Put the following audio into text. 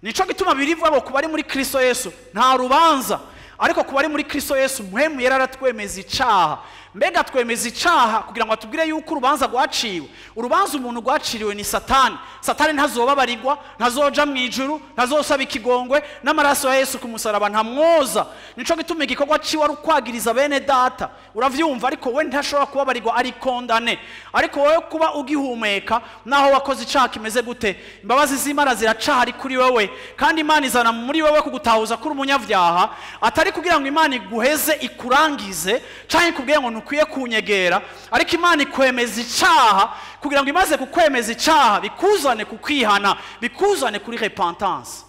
Nico gituma birivuga ngo kuba ari muri Kristo Yesu nta rubanza, ariko kuba ari muri Kristo Yesu Mpwemu Yera aratwemeza icaha. Mbega twemeza icaha kugira ngo atubwire yuko urubanza rwaciwe. Urubanza umuntu rwaciriwe ni Satani. Satani ntazobabarirwa, ntazoja mu ijuru, ntazosaba ikigongwe, n'amaraso ya Yesu ku musaraba ntamwoza. Nico gituma igikorwa ciwe ari ukwagiriza bene data. Uravyumva, ariko we ntashobora kubabarirwa, ari condamné. Ariko wowe kuba ugihumeka naho wakoze icaha kimeze gute, imbabazi z'Imana ziracahari kuri wewe, kandi Imana izana muri wewe kugutahuza kuri umunyavyaha, atari kugira ngo Imana iguheze ikurangize canke ikubwire ngo ntukwiye kunyegera, ariko Imana ikwemeza icaha kugira ngo imaze kukwemeza icaha bikuzane kukwihana, bikuzane kuri repentance.